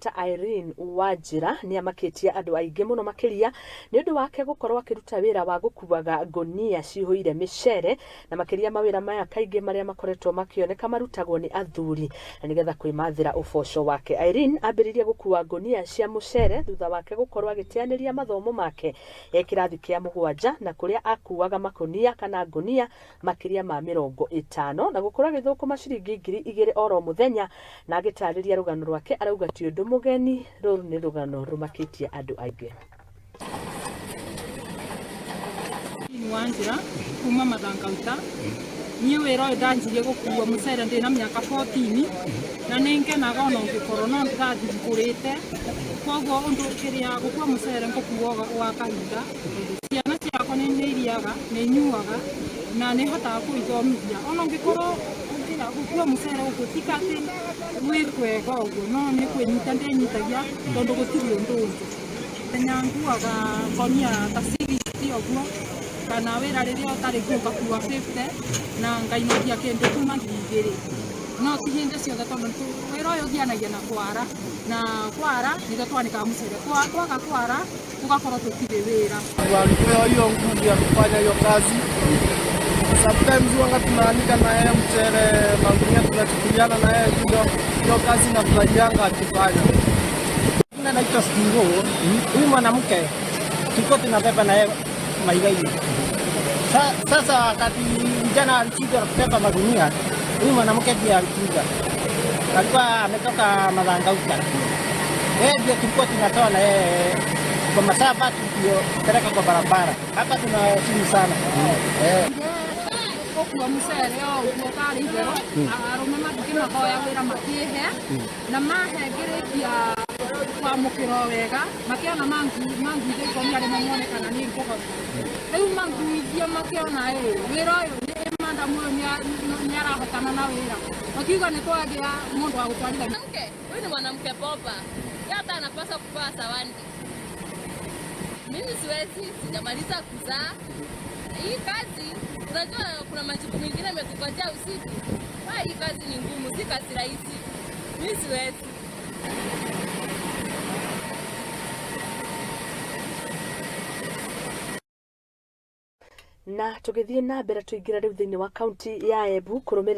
ta Irene Wanjĩra nĩ amakĩtie andũ aingĩ mũno makĩria nĩ ũndũ wake gũkorwo akĩruta wĩra wa gũkuaga ngũnia cihũire mĩcere na makĩria mawĩra maya kaingĩ marĩa makoretwo makĩoneka marutagwo nĩ athuri na nĩgetha kwĩmathĩra ũboco wake. Irene ambĩrĩirie gũkua ngũnia cia mũcere thutha wake gũkorwo agĩteanĩria mathomo make e kĩrathi kĩa mũgwanja na kũrĩa akuaga makũnia kana ngũnia makĩria ma 50 na gũkorwo agĩthũkũma ciringi 2000 oro mũthenya. Na agĩtarĩria rũgano rwake arauga ti ũndũ mũgeni, rũrũ nĩ rũgano rũmakĩtie andũ aingĩ. Wanjĩra kuma Mathangauta. Niĩ wĩra ũyũ ndanjirie gũkua mũcere ndĩna mĩaka 14, na nĩ ngenaga ona ũngĩkorwo no ndĩrathiĩ ngũrĩte. Koguo ũndũ kĩrĩa gũkua mũcere ngũkua wa kahinda, tondũ ciana ciakwa nĩ iriaga, nĩ inyuaga na nĩ hotaga kũithomithia. Ona ũngĩkorwo gũkua mũcere gũkũ ti atĩ gwĩ kwega ũguo, no nĩ kwĩnyita ndĩnyitagia tondũ gũtirĩ ũndũ ũngĩ. Mũthenya nguaga ngonia ta 60 ũguo, kana wĩra rĩrĩa ũtarĩ kuo ngakua 50 na ngainũkia kĩndũ kuma 2000. No ti hĩndĩ ciothe tondũ wĩra ũyũ ũthianagia na kwara, na kwara nĩrĩo twanĩkaga mũcere, kwaga kwara tũgakorwo tũtirĩ wĩra. Walipewa hiyo nguvu ya kufanya hiyo kazi. Sometimes huwa tunaanika na yeye mchele magunia, tunachukuliana na yeye ndio hiyo kazi nafurahianga akifanya. Naitwa Stingo. Huyu mwanamke tulikuwa tunabeba na yeye maigai. Sasa wakati vijana walikuja kubeba magunia, huyu mwanamke ndiye alikuja. Alikuwa ametoka Mathangauta. Yeye ndio tulikuwa tunatoa na yeye kwa masafa tukipeleka kwa barabara. Hapa tunaheshimu sana. Gũkua mũcere o ũguo tarĩ itherũ, arũme makĩmahoya wĩra makĩhe na mahe ngĩrĩkia kwamũkĩra o wega, makĩona manguithia ikũnia rĩmwe mone kana nĩ ngũhota. Rĩu manguithia makĩona ĩ wĩra ũyũ nĩ madamu ũyũ nĩ arahotana na wĩra, makiuga nĩ twagĩa mũndũ wa gũtwarithania. Mwanamke huyu ni mwanamke bomba, yeye hata anapaswa kupewa zawadi. Mimi siwezi, sijamaliza kuzaa. Hii kazi, unajua kuna majukumu mengine yametungojea usiku. Hii kazi ni ngumu, si kazi rahisi. Mimi siwezi. Na tũgĩthiĩ na mbere tũingĩre rĩu thĩinĩ wa kaunti ya Embu kũrũmĩrĩra